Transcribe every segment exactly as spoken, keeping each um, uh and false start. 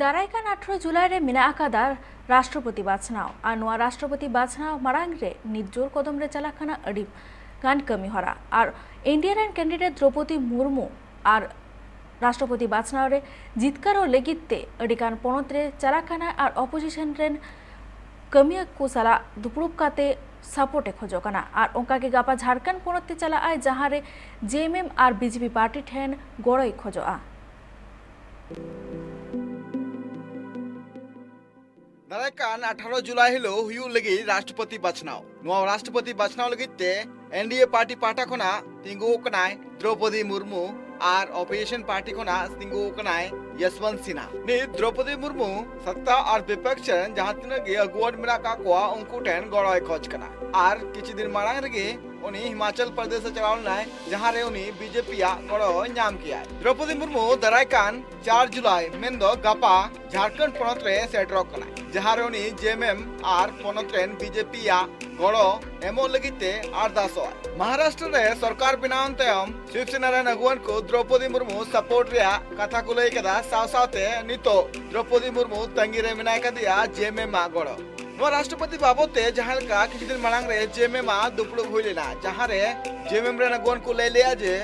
ᱫᱟᱨᱟᱭ ᱠᱟᱱ ᱟᱴᱷᱨᱚ ᱡᱩᱞᱟᱭ ᱨᱮ ᱢᱮᱱᱟᱜ ᱟᱠᱟᱫᱟ ᱨᱟᱥᱴᱨᱚᱯᱚᱛᱤ ᱵᱟᱪᱷᱱᱟᱣ᱾ ᱟᱨ ᱱᱚᱣᱟ ᱨᱟᱥᱴᱨᱚᱯᱚᱛᱤ ᱵᱟᱪᱷᱱᱟᱣ ᱢᱟᱲᱟᱝ ᱨᱮ ᱱᱤᱛ ᱡᱳᱨ ᱠᱚᱫᱚᱢ ᱨᱮ ᱪᱟᱞᱟᱜ ᱠᱟᱱᱟ ᱟᱹᱰᱤ ᱜᱟᱱ ᱠᱟᱹᱢᱤ ᱦᱚᱨᱟ᱾ ᱟᱨ ᱮᱱᱰᱤᱮ ᱨᱮᱱ ᱠᱮᱱᱰᱤᱰᱮᱴ ᱫᱨᱚᱯᱚᱫᱤ ᱢᱩᱨᱢᱩ ᱟᱨ ᱨᱟᱥᱴᱨᱚᱯᱚᱛᱤ ᱵᱟᱪᱷᱱᱟᱣ ᱨᱮ ᱡᱤᱛᱠᱟᱹᱨᱚᱜ ᱞᱟᱹᱜᱤᱫ ᱛᱮ ᱟᱹᱰᱤ ᱜᱟᱱ ᱯᱚᱱᱚᱛ ᱨᱮ ᱪᱟᱞᱟᱜ ᱠᱟᱱᱟ ᱟᱨ ᱚᱯᱳᱡᱤᱥᱚᱱ ᱨᱮᱱ ᱠᱟᱹᱢᱤᱭᱟᱹ ᱠᱚ ᱥᱟᱞᱟᱜ ᱫᱩᱯᱲᱩᱵ ᱠᱟᱛᱮ ᱥᱟᱯᱳᱨᱴ ᱮ ᱠᱷᱚᱡᱚᱜ ᱠᱟᱱᱟ᱾ ᱟᱨ ᱚᱱᱠᱟ ᱜᱮ ᱜᱟᱯᱟ ᱡᱷᱟᱲᱠᱷᱚᱸᱰ ᱯᱚᱱᱚᱛ ᱛᱮ ᱪᱟᱞᱟᱜ ᱟᱭ, ᱡᱟᱦᱟᱸ ᱨᱮ ᱡᱮᱮᱢᱮᱢ ᱟᱨ ᱵᱤᱡᱮᱯᱤ ᱯᱟᱨᱴᱤ ᱴᱷᱮᱱ ᱜᱚᱲᱚᱭ ᱠᱷᱚᱡᱚᱜᱼᱟ᱾ ᱫᱟᱨᱟᱭ ᱠᱟᱱ ᱟᱴᱷᱟᱨᱚ ᱡᱩᱞᱟᱭ ᱦᱤᱞᱳᱜ ᱦᱩᱭᱩᱜ ᱞᱟᱹᱜᱤᱫ ᱨᱟᱥᱴᱨᱚᱯᱚᱛᱤ ᱵᱟᱪᱷᱱᱟᱣ᱾ ᱱᱚᱣᱟ ᱨᱟᱥᱴᱨᱚᱯᱚᱛᱤ ᱵᱟᱪᱷᱱᱟᱣ ᱞᱟᱹᱜᱤᱫ ᱛᱮ ᱮᱱᱰᱤᱮ ᱯᱟᱨᱴᱤ ᱯᱟᱦᱴᱟ ᱠᱷᱚᱱᱟᱜ ᱛᱤᱸᱜᱩ ᱠᱟᱱᱟᱭ ᱫᱨᱚᱯᱚᱫᱤ ᱢᱩᱨᱢᱩ ᱟᱨ ᱚᱯᱳᱡᱤᱥᱚᱱ ᱯᱟᱨᱴᱤ ᱠᱷᱚᱱᱟᱜ ᱛᱤᱸᱜᱩ ᱠᱟᱱᱟᱭ ᱭᱚᱥᱣᱚᱱᱛ ᱥᱤᱱᱦᱟ᱾ ᱱᱤᱛ ᱫᱨᱚᱯᱚᱫᱤ ᱢᱩᱨᱢᱩ ᱥᱚᱛᱛᱟ ᱟᱨ ᱵᱤᱯᱚᱠᱥ ᱨᱮᱱ ᱡᱟᱦᱟᱸ ᱛᱤᱱᱟᱹᱜ ᱜᱮ ᱟᱹᱜᱩᱣᱟᱹᱱ ᱢᱮᱱᱟᱜ ᱠᱟᱜ ᱠᱚᱣᱟ, ᱩᱱᱠᱩ ᱴᱷᱮᱱ ᱜᱚᱲᱚᱭ ᱠᱷᱚᱡᱽ ᱠᱟᱱᱟ᱾ ᱟᱨ ᱠᱤᱪᱷᱩ ᱫᱤᱱ ᱢᱟᱲᱟᱝ ᱨᱮᱜᱮ ᱩᱱᱤ ᱦᱤᱢᱟᱪᱚᱞ ᱯᱨᱚᱫᱮᱥ ᱮ ᱪᱟᱞᱟᱣ ᱞᱮᱱᱟᱭ, ᱡᱟᱦᱟᱸ ᱨᱮ ᱩᱱᱤ ᱵᱤᱡᱮᱯᱤ ᱟᱜ ᱜᱚᱲᱚ ᱧᱟᱢ ᱠᱮᱜᱼᱟᱭ᱾ ᱫᱨᱚᱯᱚᱫᱤ ᱢᱩᱨᱢᱩ ᱫᱟᱨᱟᱭ ᱠᱟᱱ ᱪᱟᱨ ᱡᱩᱞᱟᱭ, ᱢᱮᱱᱫᱚ ᱜᱟᱯᱟ, ᱡᱷᱟᱲᱠᱷᱚᱸᱰ ᱯᱚᱱᱚᱛ ᱨᱮ ᱥᱮᱴᱮᱨᱚᱜ ᱠᱟᱱᱟᱭ, ᱡᱟᱦᱟᱸ ᱨᱮ ᱩᱱᱤ ᱡᱮᱮᱢᱮᱢ ᱟᱨ ᱯᱚᱱᱚᱛ ᱨᱮᱱ ᱵᱤᱡᱮᱯᱤ ᱟᱜ ᱜᱚᱲᱚ ᱮᱢᱚᱜ ᱞᱟᱹᱜᱤᱫ ᱛᱮ ᱟᱨᱫᱟᱥᱚᱜᱼᱟᱭ᱾ ᱢᱚᱦᱟᱨᱟᱥᱴᱨᱚ ᱨᱮ ᱥᱚᱨᱠᱟᱨ ᱵᱮᱱᱟᱣ ᱮᱱ ᱛᱟᱭᱚᱢ ᱥᱤᱵᱥᱮᱱᱟ ᱨᱮᱱ ᱟᱹᱜᱩᱣᱟᱹᱱ ᱠᱚ ᱫᱨᱚᱯᱚᱫᱤ ᱢᱩᱨᱢᱩ ᱥᱟᱯᱳᱨᱴ ᱨᱮᱭᱟᱜ ᱠᱟᱛᱷᱟ ᱠᱚ ᱞᱟᱹᱭ ᱠᱟᱫᱟ᱾ ᱥᱟᱶ ᱥᱟᱶᱛᱮ ᱱᱤᱛᱚᱜ ᱫᱨᱚᱯᱚᱫᱤ ᱢᱩᱨᱢᱩ ᱛᱟᱺᱜᱤ ᱨᱮ ᱢᱮᱱᱟᱭ ᱠᱟᱫᱮᱭᱟ ᱡᱮᱮᱢᱮᱢ ᱟᱜ ᱜᱚᱲᱚ᱾ ᱱᱚᱣᱟ ᱨᱟᱥᱴᱨᱚᱯᱚᱛᱤ ᱵᱟᱵᱚᱛ ᱛᱮ ᱡᱟᱦᱟᱸ ᱞᱮᱠᱟ ᱠᱤᱪᱷᱩ ᱫᱤᱱ ᱢᱟᱲᱟᱝ ᱨᱮ ᱡᱮᱮᱢᱮᱢ ᱟᱜ ᱫᱩᱯᱲᱩᱵ ᱦᱩᱭ ᱞᱮᱱᱟ, ᱡᱟᱦᱟᱸ ᱨᱮ ᱡᱮᱮᱢᱮᱢ ᱨᱮᱱ ᱟᱹᱜᱩᱣᱟᱹᱱ ᱠᱚ ᱞᱟᱹᱭ ᱞᱮᱜᱼᱟ ᱡᱮ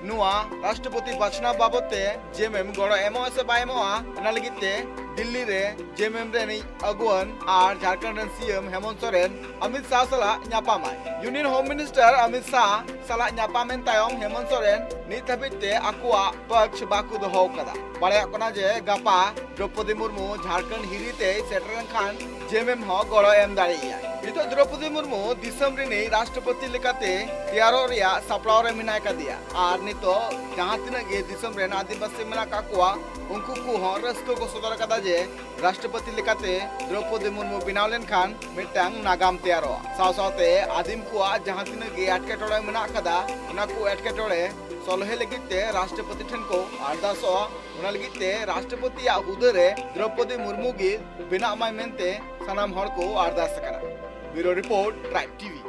ᱱᱚᱣᱟ ᱨᱟᱥᱴᱨᱚᱯᱚᱛᱤ ᱵᱟᱪᱷᱱᱟᱣ ᱵᱟᱵᱚᱛ ᱛᱮ ᱡᱮᱮᱢᱮᱢ ᱜᱚᱲᱚ ᱮᱢᱚᱜᱼᱟ ᱥᱮ ᱵᱟᱭ ᱮᱢᱚᱜᱼᱟ, ᱚᱱᱟ ᱞᱟᱹᱜᱤᱫ ᱛᱮ ᱫᱤᱞᱞᱤ ᱨᱮ ᱡᱮᱮᱢᱮᱢ ᱨᱮᱱᱤᱡ ᱟᱹᱜᱩᱣᱟᱹᱱ ᱟᱨ ᱡᱷᱟᱲᱠᱷᱚᱸᱰ ᱨᱮᱱ ᱥᱤ ᱮᱢ ᱦᱮᱢᱚᱱᱛ ᱥᱚᱨᱮᱱ ᱚᱢᱤᱛ ᱥᱟᱦ ᱥᱟᱞᱟᱜ ᱧᱟᱯᱟᱢᱟᱭ᱾ ᱭᱩᱱᱤᱭᱚᱱ ᱦᱳᱢ ᱢᱤᱱᱤᱥᱴᱟᱨ ᱚᱢᱤᱛ ᱥᱟᱦ ᱥᱟᱞᱟᱜ ᱧᱟᱯᱟᱢ ᱮᱱ ᱛᱟᱭᱚᱢ ᱦᱮᱢᱚᱱᱛ ᱥᱚᱨᱮᱱ ᱱᱤᱛ ᱫᱷᱟᱹᱵᱤᱡ ᱛᱮ ᱟᱠᱚᱣᱟᱜ ᱯᱚᱠᱷ ᱵᱟᱠᱚ ᱫᱚᱦᱚ ᱟᱠᱟᱫᱟ᱾ ᱵᱟᱲᱟᱭᱚᱜ ᱠᱟᱱᱟ ᱡᱮ ᱜᱟᱯᱟ ᱫᱨᱚᱯᱚᱫᱤ ᱢᱩᱨᱢᱩ ᱡᱷᱟᱲᱠᱷᱚᱸᱰ ᱦᱤᱨᱤ ᱛᱮᱭ ᱥᱮᱴᱮᱨ ᱞᱮᱱᱠᱷᱟᱱ ᱡᱮᱮᱢᱮᱢ ᱦᱚᱸ ᱜᱚᱲᱚ ᱮᱢ ᱫᱟᱲᱮᱭᱟᱭᱟ᱾ ᱱᱤᱛᱚᱜ ᱫᱨᱚᱯᱚᱫᱤ ᱢᱩᱨᱢᱩ ᱫᱤᱥᱚᱢ ᱨᱤᱱᱤᱡ ᱨᱟᱥᱴᱨᱚᱯᱚᱛᱤ ᱞᱮᱠᱟᱛᱮ ᱛᱮᱭᱟᱨᱚᱜ ᱨᱮᱭᱟᱜ ᱥᱟᱯᱲᱟᱣ ᱨᱮ ᱢᱮᱱᱟᱭ ᱠᱟᱫᱮᱭᱟ᱾ ᱟᱨ ᱱᱤᱛᱚᱜ ᱡᱟᱦᱟᱸ ᱛᱤᱱᱟᱹᱜ ᱜᱮ ᱫᱤᱥᱚᱢ ᱨᱮᱱ ᱟᱹᱫᱤᱵᱟᱹᱥᱤ ᱢᱮᱱᱟᱜ ᱠᱟᱜ ᱠᱚᱣᱟ, ᱩᱱᱠᱩ ᱠᱚᱦᱚᱸ ᱨᱟᱹᱥᱠᱟᱹ ᱠᱚ ᱥᱚᱫᱚᱨ ᱠᱟᱫᱟ ᱡᱮ ᱨᱟᱥᱴᱨᱚᱯᱚᱛᱤ ᱞᱮᱠᱟᱛᱮ ᱫᱨᱚᱯᱚᱫᱤ ᱢᱩᱨᱢᱩ ᱵᱮᱱᱟᱣ ᱞᱮᱱᱠᱷᱟᱱ ᱢᱤᱫᱴᱟᱝ ᱱᱟᱜᱟᱢ ᱛᱮᱭᱟᱨᱚᱜᱼᱟ᱾ ᱥᱟᱶ ᱥᱟᱶᱛᱮ ᱟᱹᱫᱤᱢ ᱠᱚᱣᱟᱜ ᱡᱟᱦᱟᱸ ᱛᱤᱱᱟᱹᱜ ᱜᱮ ᱮᱴᱠᱮᱴᱚᱬᱮ ᱢᱮᱱᱟᱜ ᱠᱟᱫᱟ, ᱚᱱᱟ ᱠᱚ ᱮᱴᱠᱮᱴᱚᱬᱮ ᱥᱚᱞᱦᱮ ᱞᱟᱹᱜᱤᱫ ᱛᱮ ᱨᱟᱥᱴᱨᱚᱯᱚᱛᱤ ᱴᱷᱮᱱ ᱠᱚ ᱟᱨᱫᱟᱥᱚᱜᱼᱟ᱾ ᱚᱱᱟ ᱞᱟᱹᱜᱤᱫ ᱛᱮ ᱨᱟᱥᱴᱨᱚᱯᱚᱛᱤᱭᱟᱜ ᱦᱩᱫᱟᱹ ᱨᱮ ᱫᱨᱚᱯᱚᱫᱤ ᱢᱩᱨᱢᱩ ᱜᱮ ᱵᱮᱱᱟᱜ ᱢᱟᱭ ᱢᱮᱱᱛᱮ ᱥᱟᱱᱟᱢ ᱦᱚᱲ ᱠᱚ ᱟᱨᱫᱟᱥ ᱟᱠᱟᱱᱟ᱾ ᱵᱤᱭᱩᱨᱳ ᱨᱤᱯᱳᱨᱴ, ᱴᱨᱟᱭᱤᱵᱽ ᱴᱤᱵᱷᱤ᱾